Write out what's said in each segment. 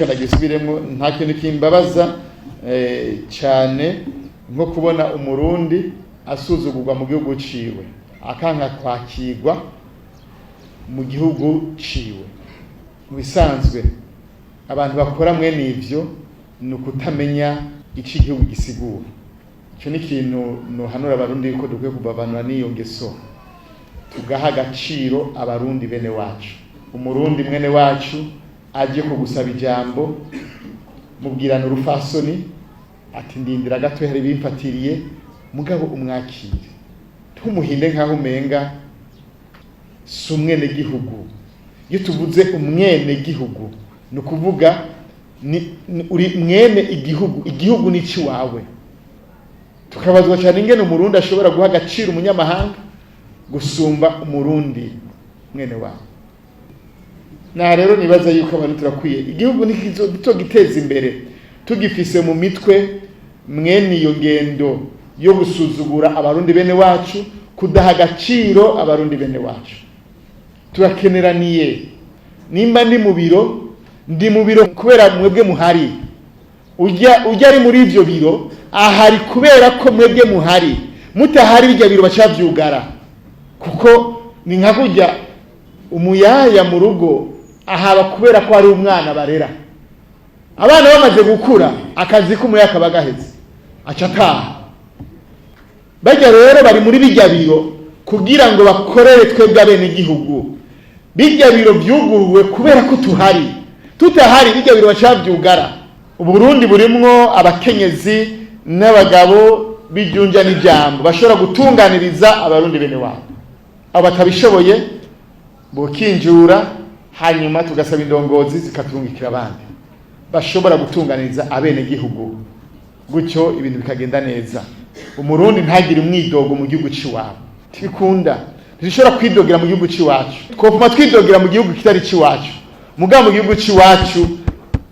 Ndagisubiremo, nta kintu kimbabaza cyane nko kubona Umurundi asuzugurwa mu gihugu ciwe, akanka kwakirwa mu gihugu ciwe. Mu bisanzwe abantu bakora mwene ivyo ni ukutamenya ico igihugu gisigura. Ico ni ikintu nohanura Abarundi, yuko dukwiye kuvavanura n'iyo ngeso, tugaha agaciro Abarundi bene wacu. Umurundi mwene wacu aje kugusaba ijambo, mubwirana urufasoni ati: "Ndindira gato, hari bimfatiriye." Mugabo umwakire, ntumuhinde nkaho umenga si umwene gihugu. Iyo tuvuze umwene gihugu, ni ukuvuga ni uri mwene igihugu, igihugu ni iwawe. Tukabazwa cyane ingene Umurundi ashobora guha agaciro umunyamahanga gusumba Umurundi mwene wawe. Na rero nibaza yuko abantu turakwiye, igihugu ntitugiteza imbere tugifise mu mitwe mwene iyo ngendo yo gusuzugura Abarundi bene wacu, kudaha agaciro Abarundi bene wacu. Turakeneraniye. Nimba ndi mu biro, ndi mu biro kubera mwebwe muhari. Ujya ari muri ivyo biro ahari kubera ko mwebwe muhari. Mutahari, bijya biro bacavyugara, kuko ni nka kurya umuyaya mu rugo ahaba kubera ko hari umwana barera. Abana bamaze gukura, akazi k'umuyaya kaba gaheze, aca ataha. Bajya rero bari muri bijya biro kugira ngo bakorere twebwe abenegihugu. Bijya biro vyuguruwe kubera ko tuhari. Tutahari, bijya biro bacavyugara. Uburundi burimwo abakenyezi n'abagabo b'ijunja n'ijambo bashobora gutunganiriza Abarundi bene wabo. Abo batabishoboye bokinjura, hanyuma tugasaba indongozi zikaturungikira abandi bashobora gutunganiriza abenegihugu, gutyo ibintu bikagenda neza. Umurundi ntagire umwidogo mu gihugu c'iwabo. Ntibikunda, ntidushobora kwidogera mu gihugu c'iwacu. Twopfuma twidogera mu gihugu kitari c'iwacu. Mugabo mu gihugu c'iwacu,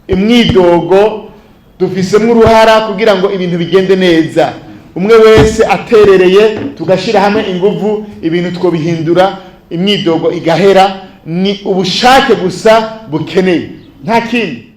imyidogo dufisemwo uruhara kugira ngo ibintu bigende neza. Umwe wese aterereye, tugashyira hamwe inguvu, ibintu twobihindura, imyidogo igahera. Ni ubushake gusa bukeneye, nta kindi.